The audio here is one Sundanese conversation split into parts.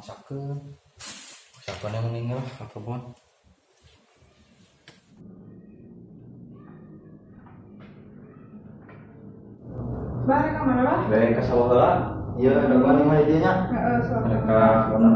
Masakeun. Masakeun yang mending lah ka kebon. Bah, ka mana, Bah? Bae ka sawah heula. Iya, dagoan mah dieu nya. Heeh, sok. Mereka kebon.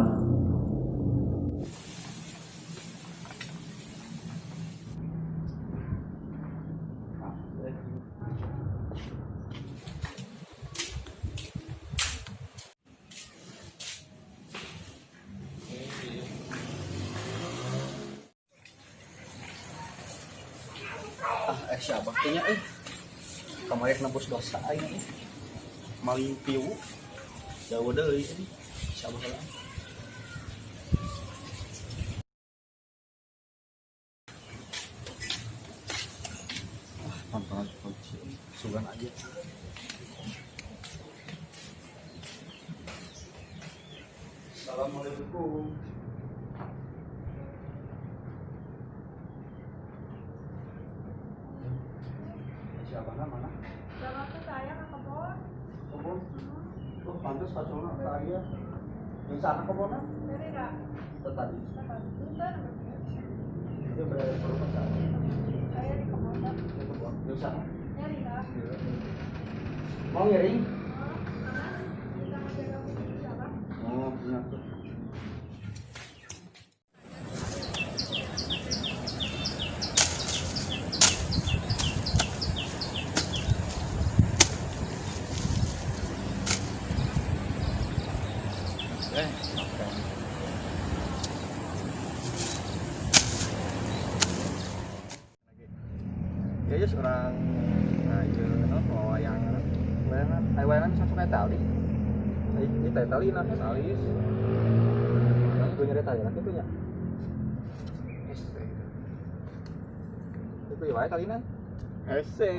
Ah, siapa teh nya euy. Kamari nebus dosa aing euy. Maling piu. Jauh deui euy. Siapa heula? Ah, tontonan kunci. Sugan aja. Assalamualaikum. Siapa mana? Bapak tuh saya ke kebon. Kebun. Oh, pantes paculna ka aya. Yang sana kebunna? Dari kak. Tadi. Punten, Itu berada di rumah saya. Saya di kebon, Pak. Di kebun. Yang sana. Nyari, Kak. Mau ngiring? Oh, Mas, bisa ngajaga kucing siapa? Oh, iya tuh. Oke. Ya, ya seorang ayo no wayangan. Wayangan, ai wayangan bisa suka tali. Ai ieu teh tali nah Alis. Gue nyari tali lah kitu nya. Ese. Itu ieu wae talina. Ese.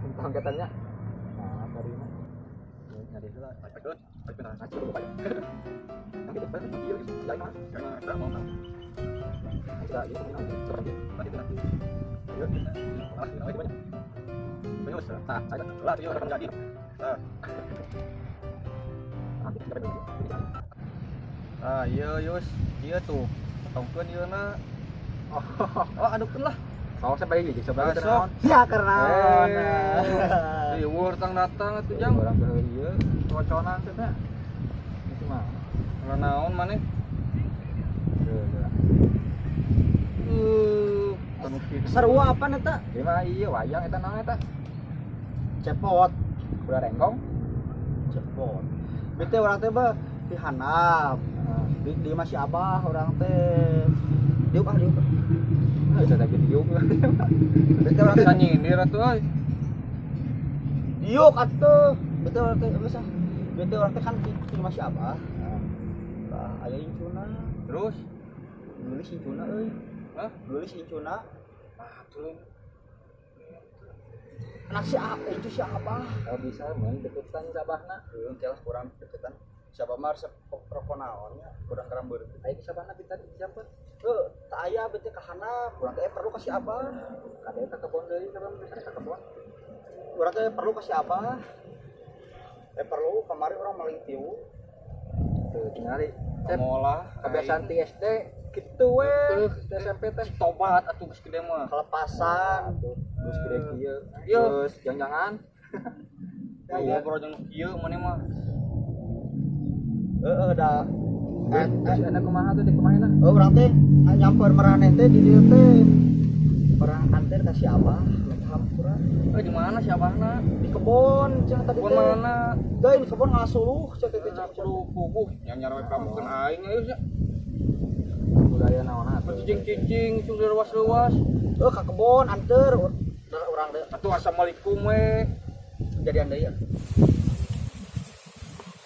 Tentang katanya. Nah, tadi mah. Nyari heula. Ah, iya Yus, iya tuh. Potongkeun ieu na. Oh, adukeun lah. Sok saya bagi coba Ah, sok. Ya kenaon. Liwur tang datang atuh jang. Orang ke ieu coconan teh teh. Itu mah. Lah naon maneh? Tuh, tuh. Tanu kitu. Seru apa neta? Ieu mah ieu wayang eta naon eta? Cepot, Kuda rengkong. cepot. Bete orang teh bah di handap. Di masih abah orang teh. Diuk ah diuk. Nah, bisa lagi diuk. Bete orang teh Bisa nyindir atuh euy. diuk atuh. Bete orang teh geus ah. Bete orang teh kan di masih abah. Lah aya incuna. Terus, Geulis incuna euy. hah? Geulis incuna. Ah, tuh. Anak si abah, incu si abah. Kalau bisa mun deketan sabahna. Heuh, kelah kurang deketan. Siapa mah resep rokok naonnya kurang kerambeur. Aya ke sabahna kita siapa? Heuh, tak aya bete ka handap. Urang teh perlu kasih abah. Kade ka kebon deui sabah bisa ka kebon. Urang teh perlu kasih abah. Perlu kemarin orang maling tiu. Tuh tingali. Cep, Molah kebiasaan ti SD kitu we. Ti SMP teh tobat atuh geus gede mah. Kelepasan. Tuh, geus gede kieu. Ieu. Geus jangan-jangan. Ya, ngobrol jeung kieu maneh mah. Heeh, da Terus enak kumaha tuh di kumaha na? Oh, urang teh nyamper maraneh teh di dieu teh. Orang anter ka si abah, minta hampura. Eh, di mana si abahna? Di kebon cenah tadi Kebon teh. mana? Deui di kebon ngasuluh cenah teh Nah, kudu puguh yang nyarwe pramukeun aing ayo sia. Budaya naon atuh? Cicing-cicing cung luas-luas. Heuh ka kebon anter urang teh Atuh assalamualaikum we. kejadian deui ya.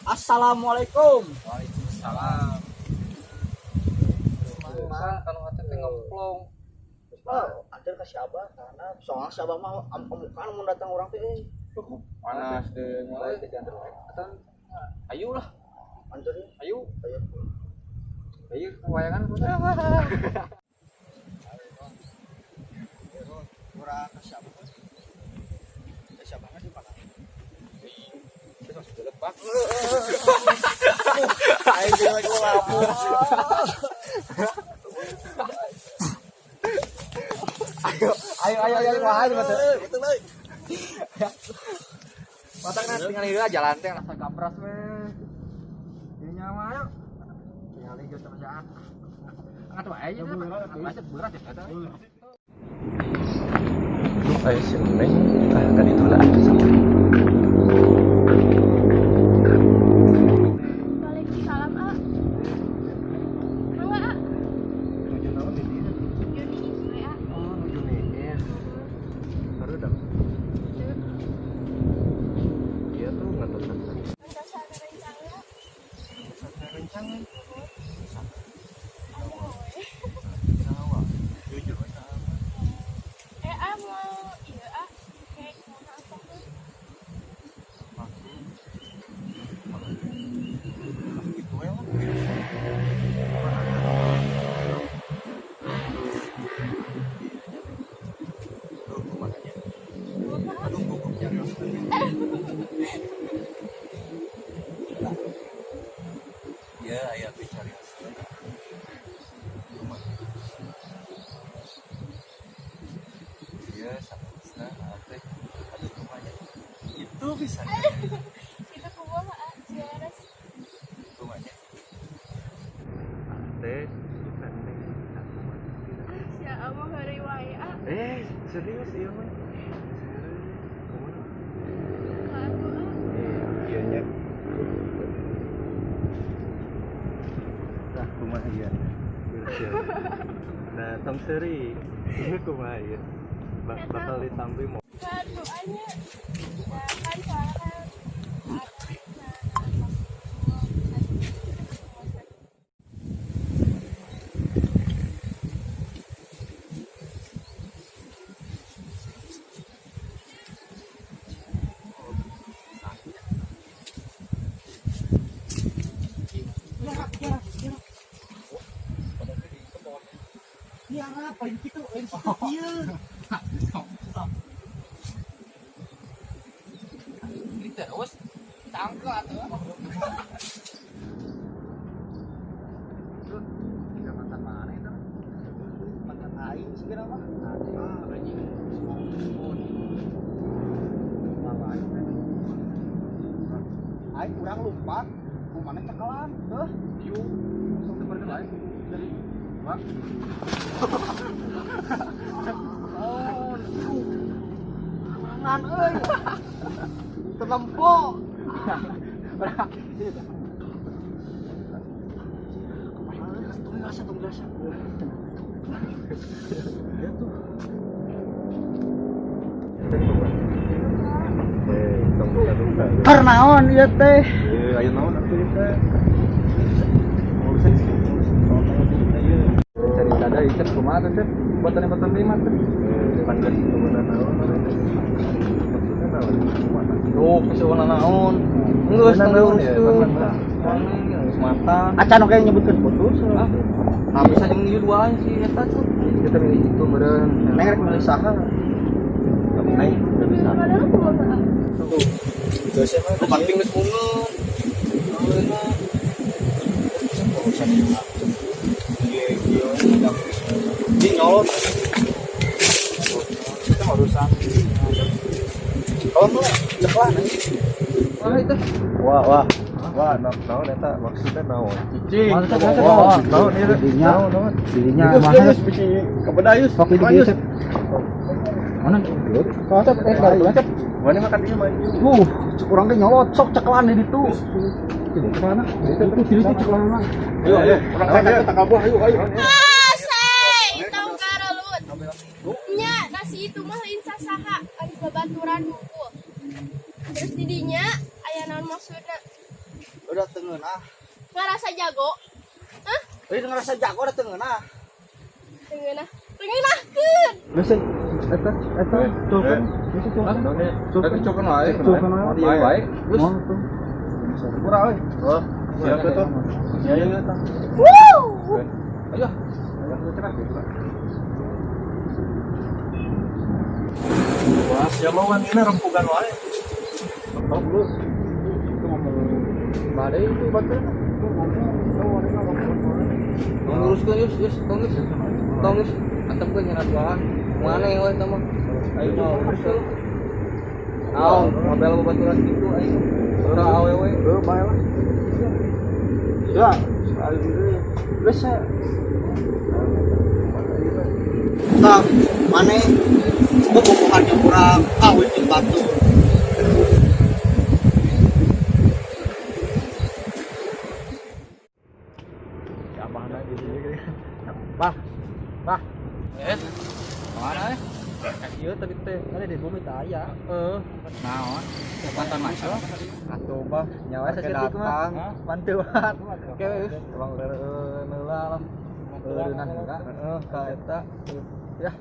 Assalamualaikum. Waalaikumsalam. Mang kanu hate teh ngeplong. Oh, anter ka si abah karena soalnya si abah mah amukan mun datang urang teh euy. Panas deh mah. Mulai teh jangan wae. Atau Ayo lah, Anter ya. ayo. Ayo. ayo wayangan Urang ka si abah. Eh, si abahna di mana? Lepak. Aing Lagi lapo. Ayo, ayo, ayo, ayo, wah, ayo, betul. Betul euy. Matang nanti tinggal heula jalan teh langsung kapras we. Ieu nyawa ayo. Tinggal geus kerjaan. Angkat wae aja, macet berat ya eta. Duh, aya si Neng. Ah, kan itu lah sama. Waalaikumsalam, A. Mangga, A. Nuju naon di dieu? Nuju niis we, A. Oh, nuju niis. Baru dah. Iya tuh ngatosan. Ngatosan rencana. Rencangan. Aya we. Sawa. Jujur we sama. Eh, A mau ieu, A. Kayak kumaha apa tuh? Maksud. Gitu we lah. Duh, kumaha nya? Aduh, gugup nyarios. Ya, aya teh carios. Kumaha? Iya, sakusna teh. Aduh, kumaha nya? Itu bisa. Itu kumaha, A? Jelas. Kumaha nya? Teh, suka neng. Ah, sia mah heureuy wae, A. Eh, serius iya mah. Serius. Kumaha? Ka atuh, A. Iya nya. Nah, kumaha ieu? Nah, tong seuri. Ieu kumaha ieu? Bakal ditampi mau. Ka doanya. Ya kan soalnya kan A teh nah, Iya, paling kitu lain situ ieu. Ini terus tangkel atuh. Ya mantan mana itu? Mantan aing segera mah. Ah, anjing. Mama aing teh. Aing kurang lompat, kumaha cekelan, heuh. Yuk, langsung seperti lain. Jadi, wah. Oh, kurangan euy. Terlempo. Tong rasa, tong rasa. Ya tuh. Eh, tong buka-buka. Keur naon ieu teh? Eh, aya naon atuh ieu teh? Urusan sih, urusan ieu. Cari sada Icep kumaha tuh, Cep? Buatan lima tuh. Eh, pan geus temenan naon maksudnya naon? Kumaha? Duh, geus eueuh naon. Geus Naon tong ya, diuruskeun. mantan. Geus mantan. Acan oke nyebutkeun putus. Ah, nah bisa jeung ieu dua si eta tuh. Kita milih itu meureun. Neng rek meuli saha? Neng, udah bisa. Padahal kumaha, A? Tuh paling geus mungeun. Di nyolot. Itu mah urusan. Kalau tuh cekelan anjing. Wah, itu. Wah, wah. Wah, naon eta maksudnya naon? Cicing. Wah, naon ieu? Dirinya. Naon, naon? Dirinya Geus, mah geus, bisi kebedah yus. sok di dieu Cep. Mana? Cep, eh, kalau Cep. Mana makan ieu maju. Cek urang teh nyolot sok cekelan di ditu. Kemana? Itu di ditu cekelan mah. Ayo, ayo. Orang saya tak kabuh, ayo, ayo. Ah, say, tong karalut. Nya, nasi itu mah lain sasaha, ari babaturan hungkul. Terus didinya aya naon maksudna? Udah teu ngeunah. Ngarasa jago? Hah? Euy ngerasa jago udah teu ngeunah. Teu ngeunah. Teu ngeunahkeun. Geus eta eta cokan. Geus cokan. Tapi cokan wae. Cokan wae. Mau dia wae. Geus. Mau tuh. Kurang euy. Wah, siap tuh. Ya, ya, ya. Woo! Ayo. Wah, siapa wanina rempugan wae. Tong lu. Itu ngomong badai itu batu. Tong luruskeun yus, yus, tong yus. Tong yus, antepkeun nya tuangan. Mana yang eta mah? Ayo mah luruskeun. Naon, ngabel babaturan kitu aing. Urang awewe. Heuh, bae lah. Ya, sekali dulu. Geus ya. Tah, maneh bobogohan jeung urang kawin jeung batur. Si abahna di sini gini. Bah. Bah. Eh. Mana eh? Ieu tadi teh Ada di bumi teh aya. Heeh. Naon? Mantan masuk. Atuh bah, nyawa Pakai saeutik mah. datang. Bantuan. Oke, wis. Emang heula lah. Eureunah heula. Heeh, ka eta. Ya.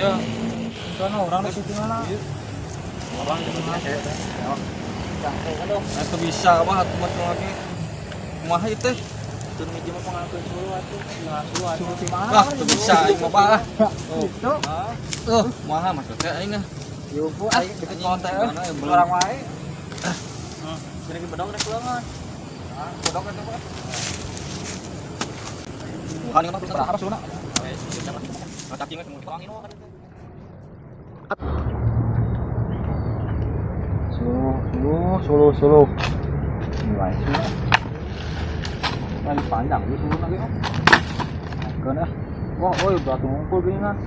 Ya. Sono urang di situ mana? Abang jeung Atuh bisa abah atuh mah lagi. Kumaha ieu teh? Tun miji mah pangangkeun suluh atuh. Suluh atuh. Suluh ti mana? Ah, teu bisa aing mah bah. Gitu. Tuh, kumaha maksud teh aing ah. Yupu aing Deket konten eh. urang wae. Sini ke bedog rek ulangan. Bedog atuh bah. Bukan ini mah terus harus suluna. Cacing we Suluh, suluh, suluh, suluh. Ini wae suluh. Lagi panjang ieu suluh lagi oh. Keun ah. Wah, oi batu ngumpul gini kan.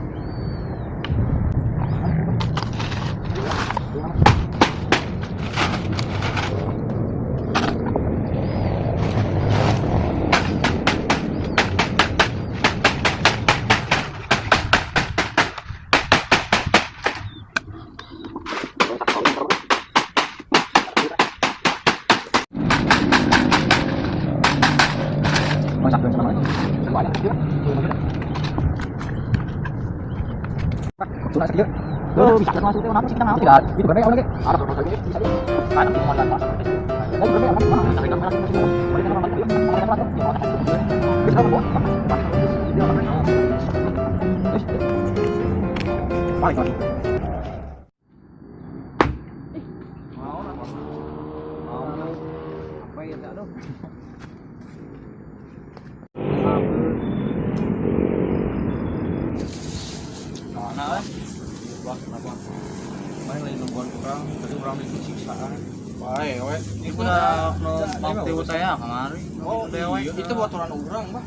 Apa ya teh aduh. Mana eh? Wah, kenapa? Mana lagi nungguan kurang, tadi urang itu siksaan. Bae we. Ieu budak nu mau teh ya kamari. Oh, iya. Itu baturan urang, bah.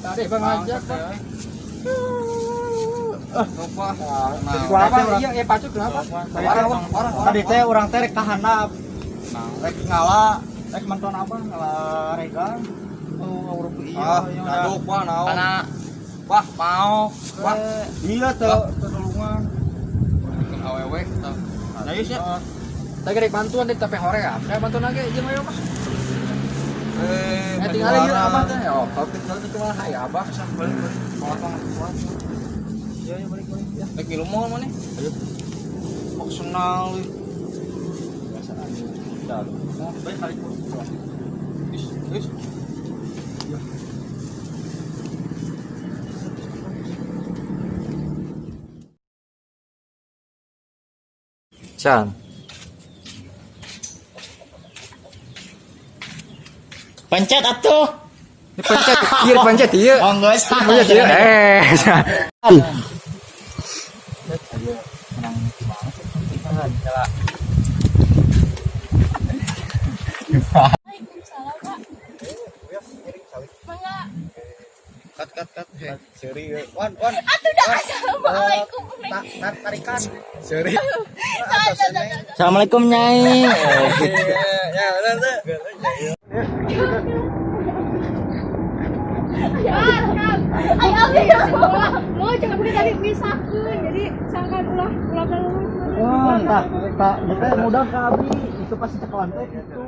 Tadi bang ngajak, Bang. Lupa. Kenapa? Iya, pacu kenapa? Orang, orang. Tadi teh urang teh rek kahandap, Nah, rek ngala, rek menton abah ngala regang. Oh, ngawuruk iya. ah, iya, daduk wah naon. Karena Wah, mau wah. Iya teu teu tulungan. Bikin awewe tah. Nah, ieu sia. Tadi rek bantuan deh tapi hoream. Kayak bantuan lagi jeung ayo mah. Eh, Tinggal ieu abah teh. Oh, kalau tinggal itu mah hayang abah. Balik, balik. Potong kuat. Iya, iya balik balik ya. Rek ngilu moal maneh? Ayo. Maksudna euy. Biasaan. Udah. Oh, baik kali. Is, is. Chan. Pencet atuh. Pencet, iya pencet iya. Oh enggak. Pencet iya. Eh. Waalaikumsalam, Pak. Mangga. Kat kat kat. Seuri wan wan. Atuh dah assalamualaikum. Tak tarikan. Sorry. Assalamualaikum Nyai. Ya, benar tuh. Ayo abi. Mau jangan beli tadi misakeun jadi sangkan ulah ulah Wah, tah tah teh mudah ka abi itu pasti cekelan teh gitu.